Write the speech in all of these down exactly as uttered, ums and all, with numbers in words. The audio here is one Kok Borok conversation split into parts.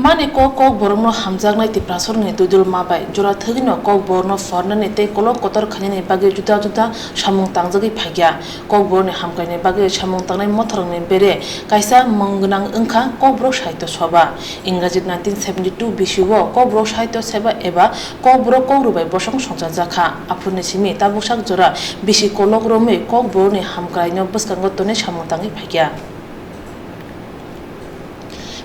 Mani kok, Kokborokno hamjaknai Tiprasarokni twidulma bai jora thwgwino Kokborokno phornani tei kolok kotor khainani bagwi juda juda samung tangjagwi phaikha. Kokborokni hamkraini bagwi samung tangnai motharokni bere kaisa mung gwnang wngkha Kokborok Sahitya Sabha. Ingraji nineteen seventy two bisio Kokborok Sahitya Sabha eba Kokborok kokrwbai bosong songchajakha. Aphuruni simi tabuksak jora bisi kolok romwi Kokborokni hamkraino bwskango tonwi samung tangwi phaikha.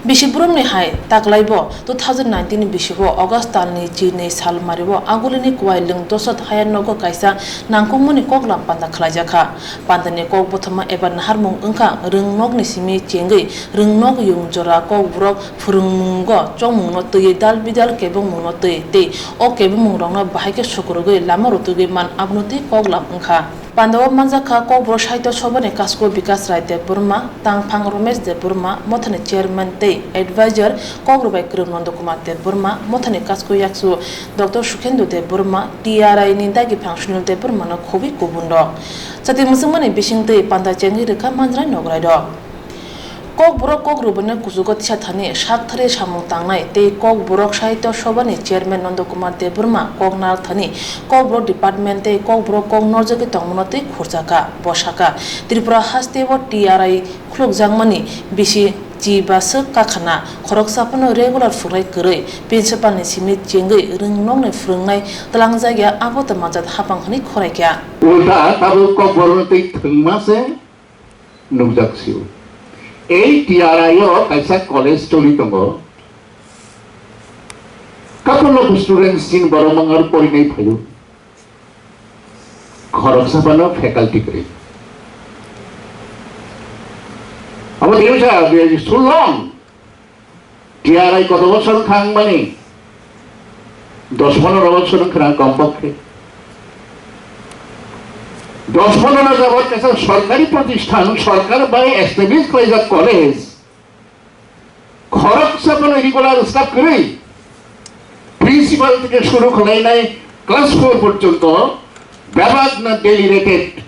Bisi brumni hai taklaibo two thousand nineteen ni bisio August talni chinwi sal mario Agulini Kuailwng Dosot haya nogo kaisa nangkukmani koklam panda khlaijakha. Pandani kok bothoma eba naharmung wngkha rwngnokni simi chengwi rwngnok yung jora Kokborok phwrwngmungo chongmungno twiwi dal bidal kebengmungno twi tei o kebengmungrokno bahai khe sukurugwi lama rwtugwi man abono twi koklam wngkha. Pandao manjakha Kokborok Sahitya Sabhani Kasko Bikas Rai Debbarma, Tangphang Romesh Debbarma, Mothani Chairman tei Advisor Kokrobai Kwrwng Nondo Kumar Debbarma, Mothani Kasko Yaksu Doctor Sukhendu Debbarma, T R I ni Dagiphang Sunil Debbarmano khobwi kubunrok. Chati mwchwngmani bisingtwi panda chengwi rwkha manjrai nograirok. Kokborok kokrwbaino kuchugo tisa thani sak thari samung tangnai tei Kokborok Sahitya Sabhani Chairman Nondo Kumar Debbarma kok nar thani Kokborok Department tei Kokborok kok norjagwi tongmano twi khurjakha. Bo sakha, Tripura hasteo T R I khulukjakmani bisi chi ba swk kakhana khoroksa phano regular phwrwngnai kwrwi, principal ni simi chengwi rwngnokni phwrwngnai twlangjakya abo tongmajat hapang hwnwi khoraikha. Ulta tabuk Kokborokno twi thwngma se nukjak sio. Ei T R I o kaisa college choli tongo. Couple of students chini borok mangar porinai phaio. Khoroksa phano faculty kwrwi. Abo tini sa, so long. T R I koto bosor wngkha wngmani? Dos ponoro bosor wngkha na kompokkhe. Dos ponoro jabot kaisa sorkari protisthan, sorkar bai establish khlaijak college, khoroksa phano regular staff kwrwi, principal theke shuru khlainai class four porjonto bebak na daily rated.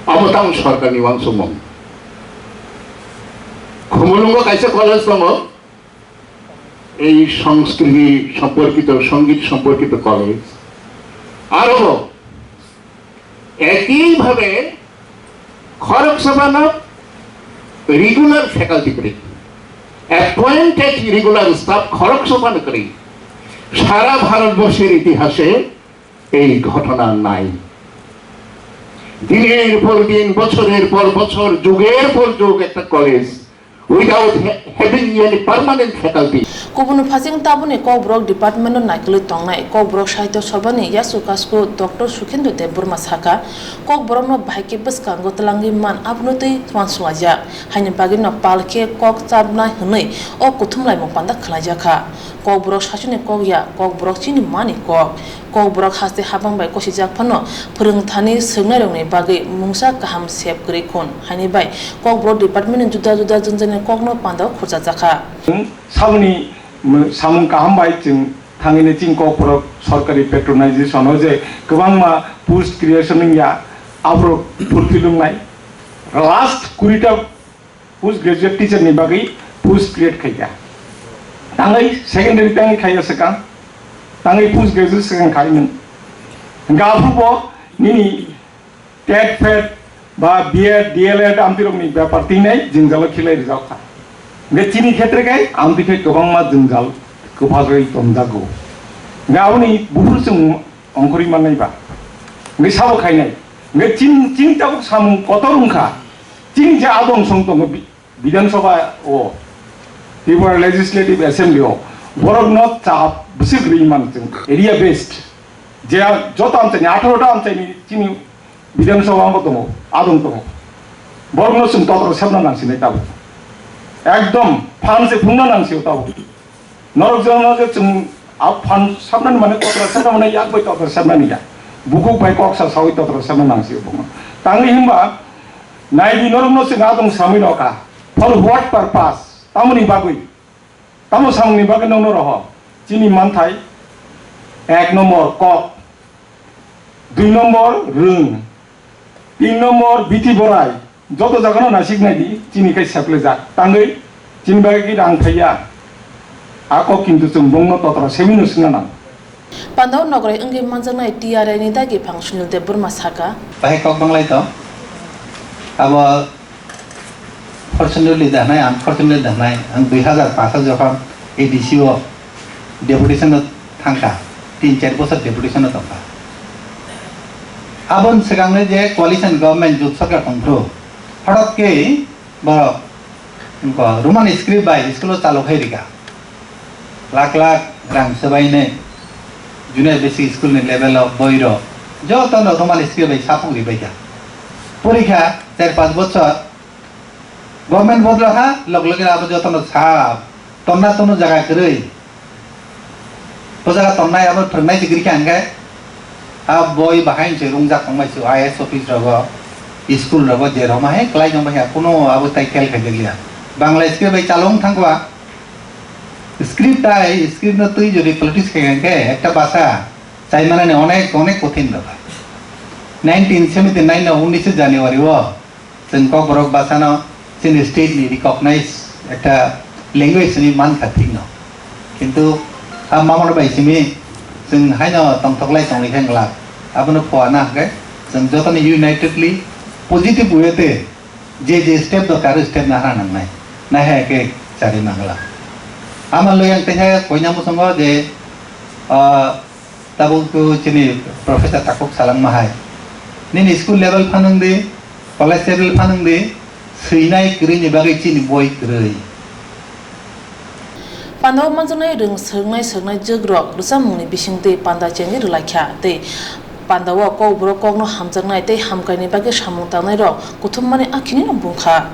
Abo tamo sorkarni uansukmung. Khumulwngo kaisa college tongo, ei Sanskriti somporkito, Sangit somporkito college. Aro ekibhabe khoroksa phano regular faculty kwrwi, appointed regular staff khoroksa phano kwrwi. সারা ভারতবর্ষের ইতিহাসে এই ঘটনা নাই। দিনের পর দিন, বছরের পর বছর, যুগের পর যুগ একটা college without ha-, having any permanent faculty. Kubun phasing tabuni Kokborok department no naikolwi tongnai Kokborok Sahitya Sabhani Yasu Kasku Doctor Sukhendu Debbarma sakha, Kokborok no bahai khe bwskango twlangwi man abono twi uansukjak. Haini bagwi no pal khe kok chapnai hwnwi o kuthumlaimung panda khlaijakha. Kokborok sasini kok ya, Kokborok chini mani kok. Kokborok haste habang bai kosijak phano phwrwngthani swrwngnairokni bagwi mungsa kaham sep kwrwi khun. Haini bai Kokborok department ni juda juda jwngjani kokno pandao khurchajakha. Saboni samung kaham bai chwng thangwini chini Kokborok sorkari patronization o je kwbangma post creation wngya, aborok fulfill wngnai. Last kuri ta post graduate teacher ni bagwi post create khaikha. Tangwi secondary tangwi khaiya swkang, tangwi post graduate swkang khaimung. Hwnkhe aphuru bo nini tet fet ba B Ed, D El Ed amtwirokni bepar twinai jwngjalo khilai rijak kha. Hwnkhe chini khetre khe amtwi khe kwbangma jwngjal kwphajagwi tonjago. Hwnkhe aboni buphuru chwng ongkhorwi mannai ba. Hwnkhe sabo khainai. Hwnkhe chin-, chini tabuk samung kotor wngkha. Chini je adong song tongo bi-, Bidhan Sabha o, Tripura Legislative Assembly o, borokno chap bwswk rwi man chwng area based. Je joto amchaini, atharo ta amchaini chini Bidhan Sabha bo tongo, adong tongo. Borokno chwng totro sepna nangsinai tabuk. Ekdom phan se phungna nangsio tabuk. Norok jono je chwng a phan sabnani mane totra sabna mane yak bai totra sabnani ya. Bukhuk bai kok sa sawi totra sabna nangsi obo. Tangwi himba naidi norokno chwng adong samwi nokha. For what purpose? Tamoni bagwi? Tamo samungni bagwi nokno roho? Chini manthai ek nombor kok, dui nombor rwng, tin nombor biti borai, Joto jagano naisik naidi, chini khe seplejak tangwi, chini bagwi khe rang thaiya. A kok kintu chwng bongno totro sebino swngna nang. Pandao nograi wngwi manjaknai T R A ni dagi phang Sunil Debbarma saka. Bahai kok banglai to. Abo fortunately da hnai, unfortunately da hnai. Ang dui hazar paanch o jokhon A D C o deputation o thangkha, tin char bochor deputation o tongkha. Aboni swkangni je coalition government jot sarkar tongphuru, hothot khe borok, wngkha, Roman script bai school o chalok hai rikha. Lakh lakh rang swbaine junior basic school ni level o boi rok joto no Roman script bai sapung ribaikha. Porikha char panch bochor government bodol kha, log loge abo joto no sa tonna tono jaga kwrwi. O jaga tongnai abo phwrwngnai se kwrwi kha hwnkhe, a boi bahai se rungjak tongmai se I A S office rogo, school rogo, je roma hai kwlai tongbai kha, kuno abo tai kel khai jakya. Bangla script bai chalung thangkha, script tai script no twi jodi politics khai hwnkhe ekta basa chai manani onek onek kothin bepar. Nineteen seventy nine no unnish January o Chwng Kokborok bwsano chini state ni recognized ekta language hinwi mankha thikno. Kintu a mamano bai simi chwng haino tongthoklai tongwi khe glak. Abono phuarna hwnkhe chwng jotoni unitedly positive way te je je step dorkar step nahra nangnai. Naiha khe chari mangla. Ama loyang taiha koina muchungo je, ah, Tabuk tu chini professor takhuk salangma hai. Nini school level phanang di, college level phanang di, swinai kwrwini bagwi chini boi kwrwi. Pandao manjaknai rwng swrwngnai swrwngnai jwkrok rwchapmungni bisingtwi panda chengwi rwlaikha tei pandao kokborok kokno hamjaknai tei hamkraini bagwi samung tangnairok kuthumnani akhini bungkha.